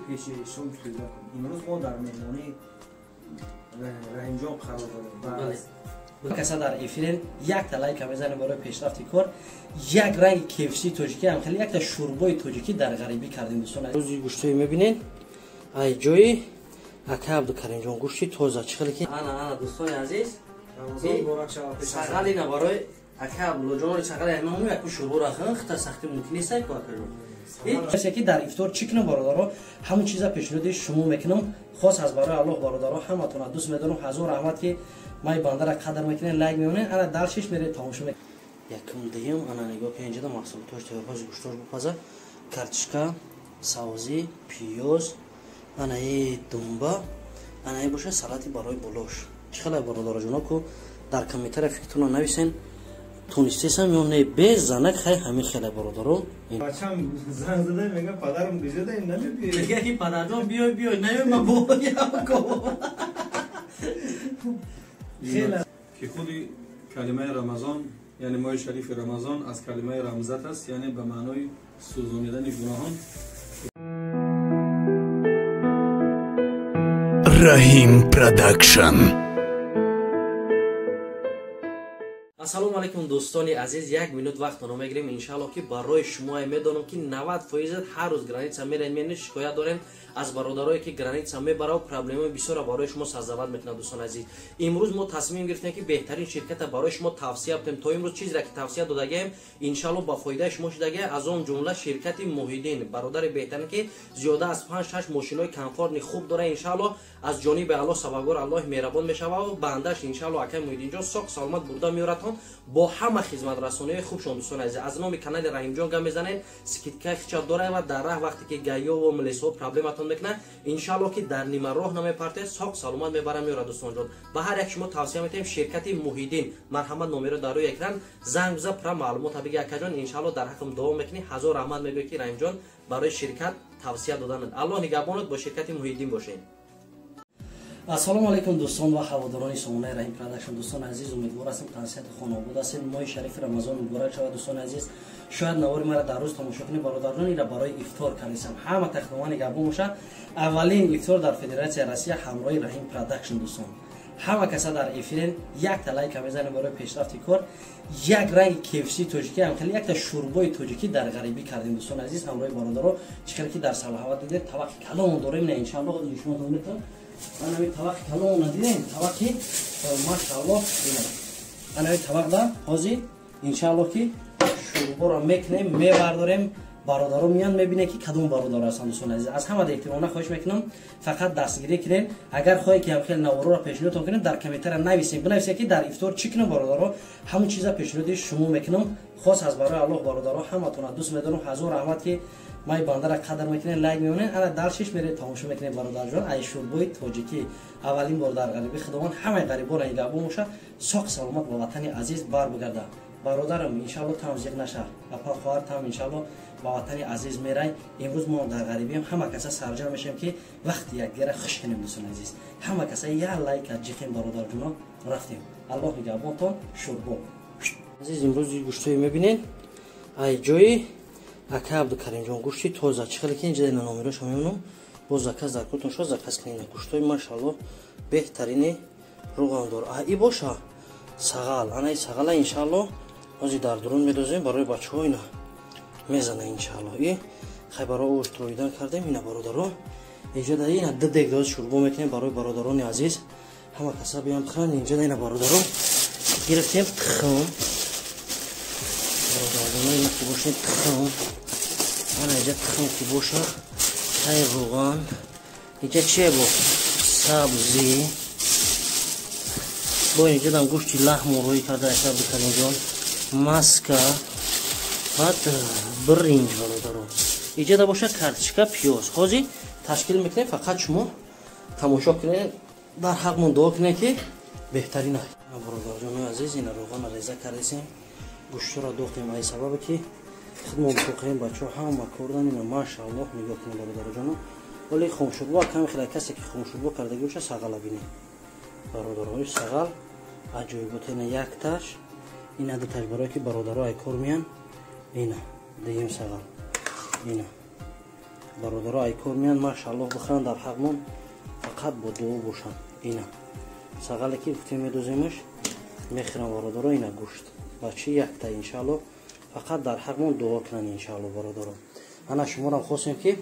пеши шумо гуфтугӯ кунем. Имрӯз мо дар меҳмонии Раҳимҷон қарор дорем. Каса дар эфирен якта лайка мезанем барои пешрафти кор. Як ранги KFC тоҷикӣ ҳам хеле якта шӯрбои тоҷикӣ дар ғарибӣ кардем дӯстон. Рӯзи гӯштҳое мебинед, ай ҷои ака Абдукаримҷон гӯшти тоза чӣ хеле ки ана ана дӯстони азиз, Рамазон муборак шавад. Сағалина барои ака Абдуллоҷон сағали ҳамамо яку шӯрбо рахн хита сахти мумкин нест ку акаҷон. Касе ки дар ифтор чӣ кунам бародаро, ҳамон чиза пешниҳоди шумо мекунам. Хос аз барои Аллоҳ бародаро, ҳаматона дӯст медорам. Ҳазор раҳмат ки май бандара қадр мекунед, лайк мемонед. Ана даршиш меред тамошо мекунед. Якум дуюм ана нигоҳ кунед, инҷода маҳсулотош тайёрҳоз гӯштош бупаза, картишка, савзӣ, пиёз, ана е думба, ана е боша салати барои болош. Чӣ хеле бародароҷоно ку дар комментария фикртонро нависен, тунистесам ё не, без занак хай ҳамин хеле бародаро. Бачам занг зада мега падарам гӯжада ин намебиёй. Мега ки падарҷон биёй биёй, наёй ма боям ко. Ки худи калимаи Рамазон, яъне моҳи шарифи Рамазон аз калимаи рамзат аст, яъне ба маънои сӯзонидани гуноҳон. Раҳим Продакшн. Ассалому алайкум дӯстони азиз, як минут вақтонро мегирем иншааллоҳ ки барои шумо медонам ки 90% ҳар рӯз граница мерен, мене шикоят дорем аз бародарое ки граница мебарав, проблемаи бисёра барои шумо сазават мекунад. Дӯстони азиз, имрӯз мо тасмим гирифтем ки беҳтарин ширката барои шумо тавсия бидем. То имрӯз чизеро ки тавсия додагием иншааллоҳ ба фоидаи шумо шудагия, аз он ҷумла ширкати Муҳиддин, бародари беҳтарин ки зиёда аз 5-6 мошинои комфортни хуб дора. Иншааллоҳ аз ҷониби Аллоҳ сабабгор Аллоҳ меҳрабон мешавад ва бандаш иншааллоҳ акай Муҳиддинҷон соқ саломат бурда меорадтон бо ҳама хизматрасониҳои хубшон. Дӯстони азиз, аз номи канали Раҳимҷон гап мезанем, скидкаи хича дорад ва дар раҳ вақте ки гаёву милисҳо проблематон мекунад, иншааллоҳ ки дар нима роҳ намепартед, соқ саломат мебара меорад. Дӯстонҷон, ба ҳар як шумо тавсия метаҳем ширкати Муҳиддин. Марҳамат, номеро дар рӯи экран занг биза, пура маълумота биги акаҷон. Иншааллоҳ дар ҳаққам дуо мекунӣ. Ҳазор раҳмат мегӯӣ ки Раҳимҷон барои ширкат тавсия доданад. Аллоҳ нигаҳбонат, бо ширкати Муҳиддин бошед. Ассалому алайкум дӯстон ва ҳаводорони сомонаи Раҳим Продакшн. Дӯстони азиз, умедвор ҳастем тансиҳати хонавода ҳастед. Моҳи шарифи Рамазон муборак шавад дӯстони азиз. Шояд навори маро дар рӯз тамошо кунед бародарҷон, ира барои ифтор кардисам. Ҳама тахтоман нигаҳбон бошад. Аввалин ифтор дар Федератсияи Россия ҳамроҳи Раҳим Продакшн. Дӯстон, ҳама каса дар эфирен якта лайка мезанем барои пешрафти кор. Як ранги KFC тоҷикӣ ҳам хеле якта шӯрбои тоҷикӣ дар ғарибӣ кардем дӯстони азиз, ҳамроҳи бародаро. Чӣ хеле ки дар салҳават дидед, тавақи калон дорем. На иншааллоҳ нишонатон метавон. Ана ҳамин тавақи калонро дидем, тавақи машааллоҳ. Ана ҳамин тавақда ҳозир иншааллоҳ ки шӯрборо мекунем, мебардорем. Бародаро меянд, мебинем ки кадом бародаро ҳастанд. Дӯстони азиз, аз ҳама эҳтиромона хоҳиш мекунам фақат дастгирӣ кунед. Агар хоҳед ки ҳам хеле наворро пешниҳодтон кунем, дар комментария нависем, бинависед ки дар ифтор чӣ кунам бародаро, ҳамон чиза пешниҳоди шумо мекунам. Хос аз барои Аллоҳ бародаро, ҳаматона дӯст медорам. Ҳазор раҳмат ки май бандара қадр мекунед, лайк мемонед. Ана даршиш меред тамошо мекунед бародарҷон. Ай шӯрбои тоҷикӣ аввалин бор дар ғарибӣ. Худованд ҳамаи ғарибонро нигаҳбон бошад, соқ саломат ба ватани азиз бар бигарда. Бародарам иншааллоҳ там зиқ наша, апа хоҳар там иншааллоҳ ба ватани азиз мерай. Имрӯз мо дар ғарибием, ҳама каса сарҷам мешавем ки вақти якдигара хуш кунем. Дӯстони азиз, ҳама каса як лайка ҷиқем бародарҷоно. Рафтем, Аллоҳ нигаҳбонтон. Шӯрбо азиз, имрӯз гӯштҳое мебинед, ай ҷои ака Абдукаримҷон гӯшти тоза. Чӣ хеле ки инҷа номерошо мемонам, боз заказ дар кортон шуд, заказ кунед. Гӯштҳои машааллоҳ беҳтарини руғандор. А и боша сағал, ана и сағала иншааллоҳ ҳозир дар дурун медозем барои бачаҳо, ина мезана иншааллоҳ. И хай барои ош троидан кардем. Ина бародаро, инҷа да ина ду дег доз шӯрбо мекунем барои бародарони азиз. Ҳама каса биям бихӯранд. Инҷа да ина бародаро гирифтем тухм, бародароно ина ки бошед тухм, ана инҷа тухм ки бошад, тай равған, инҷа чие бо сабзӣ, бо инҷа дам гӯшти лаҳму рӯй карда ака Абдукаримҷон, маска, баъд биринҷ бародаро. Инҷа да бошад картишка, пиёз. Ҳозир ташкил мекунем, фақат шумо тамошо кунед, дар ҳақмон дуо кунед ки беҳтарин. Бародарҷонои азиз, ина равғанро реза кардесем, гӯштҳоро дохтем. Ай сабабе ки худмон бихӯрем, бачаҳо ҳама кордан. Ина машааллоҳ нигоҳ кунед бародарҷоно. Вале хомшӯрбо кам хеле касе ки хомшӯрбо кардаги боша, сағала бинед бародарои, сағал аҷоибот. Ина якташ, ина дуташ, барое ки бародаро ай кор меянд. Ина дуюм сағал, ина Бародаро айкор меян, машааллоҳ бихӯранд, дар ҳақмон фақат бо дуо бошанд. Ина сағале ки гуфтем медоземаш, мехӯрам бародаро. Ина гӯшт бачи якта, иншааллоҳ фақат дар ҳақмон дуо кунанд, иншааллоҳ бародаро. Ана шуморам хостем ки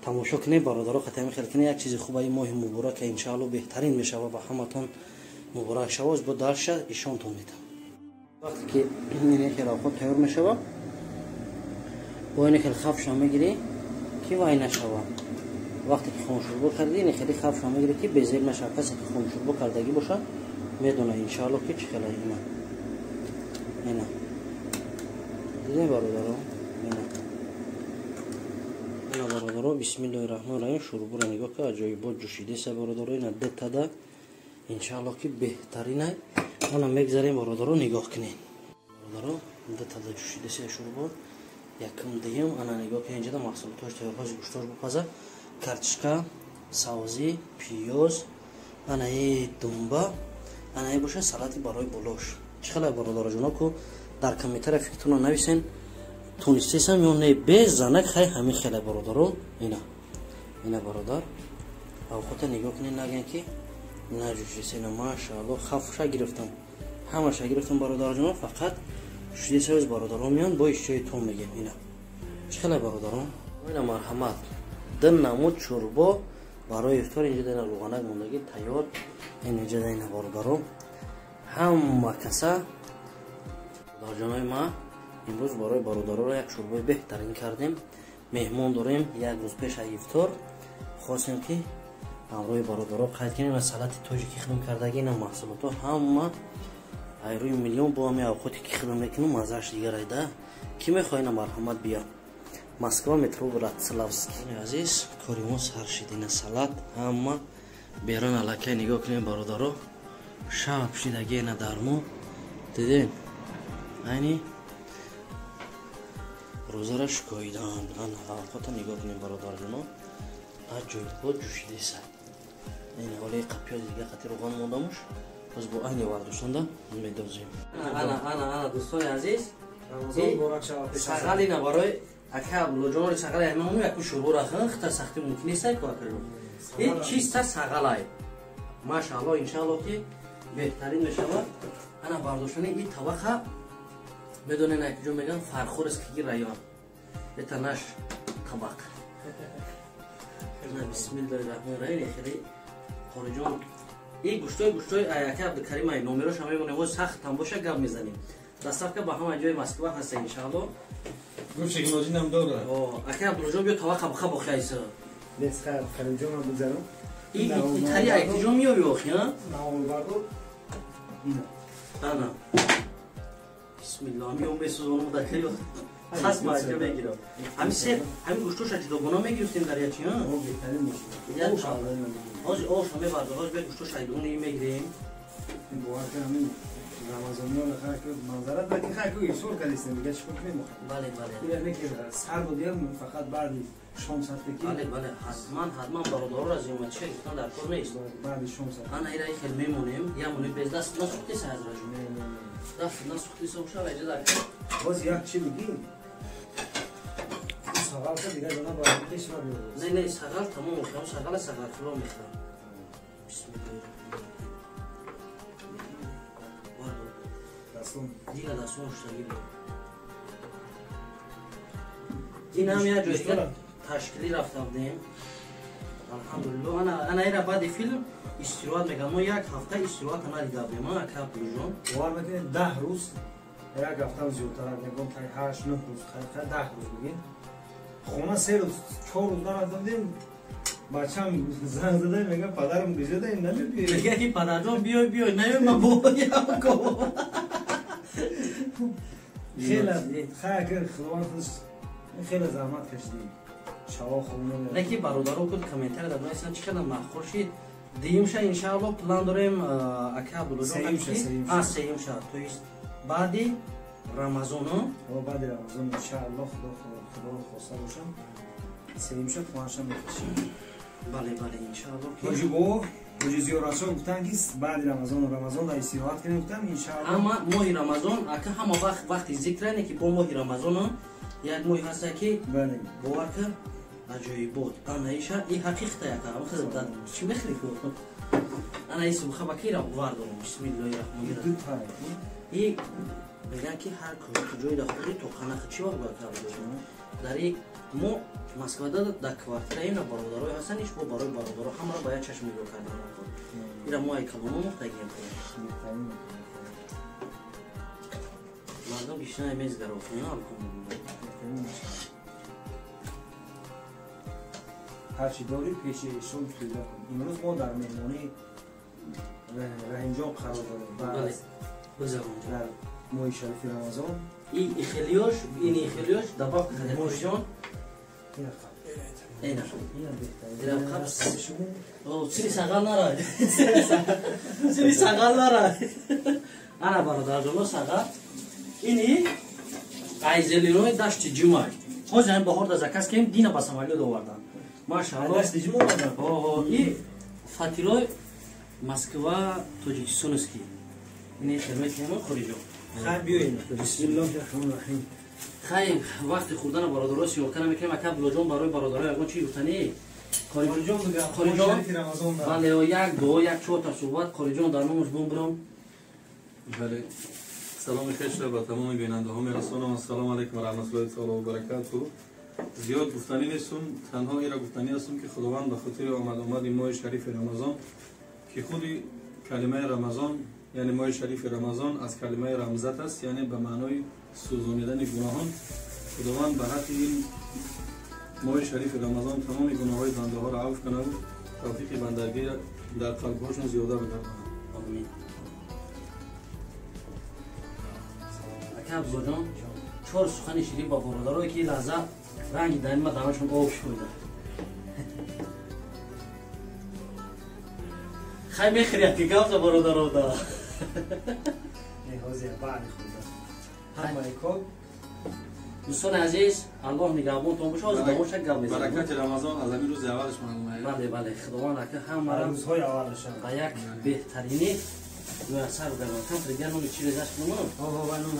тамошо кунем бародаро, қатъиян хел кунем як чизи хуба. Ин моҳи муборака иншааллоҳ беҳтарин мешава, ба ҳаматон муборак шавоз. Бо дарша ишонтон метам. Вақте ки ин хел овқот тайёр мешава, бо ин хел хафша мегирӣ ки вай нашава. Вақте ки хомшурбо кардӣ, ин хели хафша мегирӣ ки безеб нашава. Касе ки хомшурбо кардагӣ боша, медона иншааллоҳ ки чӣ хела. Ина ина дидем бародаро, ина ина бародаро, бисмиллоҳи раҳмони раҳим. Шурбуро нигоҳ ка, аҷоибот ҷӯшидеса бародаро. Ина дтада иншааллоҳ ки беҳтаринай. Ана мегзарем бародаро, нигоҳ кунед бародаро, дтада ҷӯшидеса шурбо, якум, дуюм. Ана нигоҳ кунед, инҷода маҳсулотош тайёр. Ҳози гӯштош бипаза, картишка, савзӣ, пиёз, ана е думба, ана е боша салати барои болош. Чӣ хелай бародароҷоно, ку дар комментария фикртонро нависен, тунистесам ё не? Без занак хай ҳамин хелай бародаро. Ина ина бародар, авқота нигоҳ кунед, нагӯян ки наҷӯшидеса. Ина машааллоҳ, хафша гирифтам, ҳамаша гирифтам бародарҷоно, фақат шудесавиз бародарон меян, бо ишчои тон мегем. Ина чӣ хелай бародарон, ина марҳамат, ду намуд шӯрбо барои ифтор. Инҷа ина рӯғанак мондагӣ тайёр. Ин инҷа ина бародарон, ҳама каса бародарҷонои ма, имрӯз барои бародароро як шӯрбои беҳтарин кардем. Меҳмон дорем як рӯз пеш аз ифтор, хостем ки ҳамроҳи бародаро қайд кунем. Ва салати тоҷикӣ хидм кардагӣ, ина маҳсулото ҳама айрӯи миллион. Бо ҳами авқоте ки хидм мекунем, маззааш дигар айда. Ки мехоҳ, ина марҳамат, бия Москва, метро Вратславский. Азиз, кори мо сар шид. Ина салат ҳама берун аллакай, нигоҳ кунем бародаро, шаб шидаги. Ина дар мо дидем, айни рӯзара шукоидан. Ана авқота нигоҳ кунем бародарҷоно, аҷоибот ҷӯшидеса. Ина ҳоле қапёзи дига қати руған мондамуш, боз бо айни вардоштанда медозем. Ана ана ана дӯстони азиз, сағал ина барои ака Абдуллоҷонори, сағали ҳамамо яку шурбора хта сахти мумкин нест ку акаҷон. Ин чиста сағалай, машааллоҳ, иншааллоҳ ки беҳтарин мешавад. Ана бардоштани ин табақа медонен акиҷо меган Фархорский район, это наш табақ. Бисмиллоҳи раҳмони раҳим. Хеле хориҷон ин гӯштои аяки Абдукарим ай, номероша мемонем, ҳоз сахт там боша гап мезанем. Доставка ба ҳама ҷои Москва ҳаста иншааллоҳ. Гӯшти нозинам дора. Ака Абдуллоҷон, биё таваққа биха бохи айса. Нес хайр, Каримҷонам бигзарам. Итали айкиҷон меёби охи, а? Наолбардор. Ина. Ана. Бисмиллоҳ, меём месӯзонам дакари. Хас маҷа мегирам. Ҳами се, ҳами гӯштоша ҷудогона мегирифтем дар ячи, а? О, беҳтарин мешавад. Ҳозир оша мебардор, ҳозир бе гӯштоша айдуни мегирем. Бовар кун, ҳамин рамазониён хай ки манзара ба ки хай ки ифтор кардистем, дига чӣ кор кунем? Бале, бале. Ина не ки сар будем, фақат баъди шом сарф ки. Бале, бале, ҳатман, ҳатман бародароро зиёматиша гирифтан дар кор нест. Баъди шом сарф. Ана ира хел мемонем, ямонем без даст насухтеса ҳазраҷон. Даст насухтеса боша, айҷа дар Боз як чи бигӣ? Сағал ка дига ҷона ба пеш ма биёр. Не, не, сағал тамом, охирам сағала сағал фило мехӯрам. Бисмиллоҳи. Дастон. Дига дастон шуштагӣ буд. Ин ҳам як ҷой ташкилӣ рафта будем. Алҳамдулиллоҳ, ана ана ира баъди филм истироҳат мекардам. Мо як ҳафта истироҳат надида будем, ака Абдуллоҷон. Бовар мекунед, 10 рӯз, як ҳафтам зиёдтар, ягон тай 8-9 рӯз, хай 10 рӯз бигин. Хона 3 рӯз, 4 рӯз нарафта будем. Бачам занг зада мега: «Падарам, куҷодаем, намебиёй?» Мега ки падарҷон, биёй, биёй, наёй, ма боям ко. Хеле хай, агар Худованд худаш хеле заҳмат кашидем. Шаво хона. Леки бародаро куд комментария дар нависанд, чӣ қадар маъқул шид. Дуюмша иншааллоҳ план дорем, ака Абдуллоҷон. Сеюмша, сеюмша. А, сеюмша, то есть баъди Рамазоно. Баъди Рамазон иншааллоҳ, Худо хоста бошам, сеюмша планша мекашем. Бале, бале, иншааллоҳ ки Ҳоҷи бо ҳоҷи зиёратшо гуфтанд ки баъди Рамазон, Рамазон дар истироҳат кунем, гуфтам иншааллоҳ. Ҳама моҳи Рамазон ака, ҳама вақт вақти зикр, не ки бо моҳи Рамазоно як моҳи ҳаста ки бале бовар кар. Аҷоибот. Ана иша и ҳақиқата яка. Ама хизм чӣ мехӯри ку? Ана и субха ба кира вардорам. Бисмиллоҳи раҳмони раҳим. И мегӯянд ки ҳар куҷое да хӯрӣ то қанақа чӣ вақт бояд карда бошад? Дар и мо Москвада дар квартира ина бародарое ҳастанд, иш бо барои бародаро ҳамаро ба як чашм нигоҳ кардан. Ира мо ай калоно мухтагием. Мардум гишна мезгарофна, алҳамдулиллоҳ. Ҳарчи дорӣ пеши эшон тӯйда кун. Имрӯз мо дар меҳмонии Раҳимҷон қарор дорем. Дар моҳи шарифи Рамазон. И ихелиёш, ин ихелиёш добавка кадем. Ина. Сири сағал нара. Сири сағал нара. Ана бародарҷоно сағал. Ини айзелинои дашти ҷумай. Ҳозир ҳам баҳор да заказ кардем, дина ба самолёт овардан. Машааллоҳ. Дашти ҷума овардан. И фатирои Москва Тоҷикистонский. Ини хидмати хориҷо. Хай биёем. Бисмиллоҳи раҳмони раҳим. Хай вақти хӯрдана бародаро сиёка намекунем. Ака Абдуллоҷон барои бародаро ягон чи гуфтанӣ? Қориҷон бигам. Қориҷон. Бале, як дуо, як чорта суҳбат. Қориҷон дар номаш бум биром. Бале. Саломи хешро ба тамоми бинандаҳо мерасонам. Ассалому алайкум ва раҳматуллоҳи таоло ва баракатуҳ. Зиёд гуфтанӣ нестум, танҳо инро гуфтанӣ ҳастум ки Худованд ба хотири омад-омади моҳи шарифи Рамазон, ки худи калимаи Рамазон, яъне моҳи шарифи Рамазон аз калимаи рамзат аст, яъне ба маънои сӯзонидани гуноҳон, Худованд ба ҳаққи ин моҳи шарифи Рамазон тамоми гуноҳҳои бандаҳоро афв кунад, тавфиқи бандагӣ дар қалбҳошон зиёда бигардонад. Омин. Ака Абдуллоҷон, чор сухани ширин ба бародарое ки лаҳза ранги данима дамашон об шуда. Хай мехӯрят ки гавза бародаро да. Не, ҳозир баъди хӯрдан. Ҳамаи кор. Дӯстони азиз, Аллоҳ нигаҳбонтон бошад. Ҳозир давоша гап мезанем. Баракати Рамазон аз ҳамин рӯзи аввалаш маълум аст. Бале, бале, Худованд ака ҳамаро рӯзҳои аввалаш ба як беҳтарини муяссар гардонад. Кам дигар номи чи резаш кунам? Ҳо, ҳо, нон.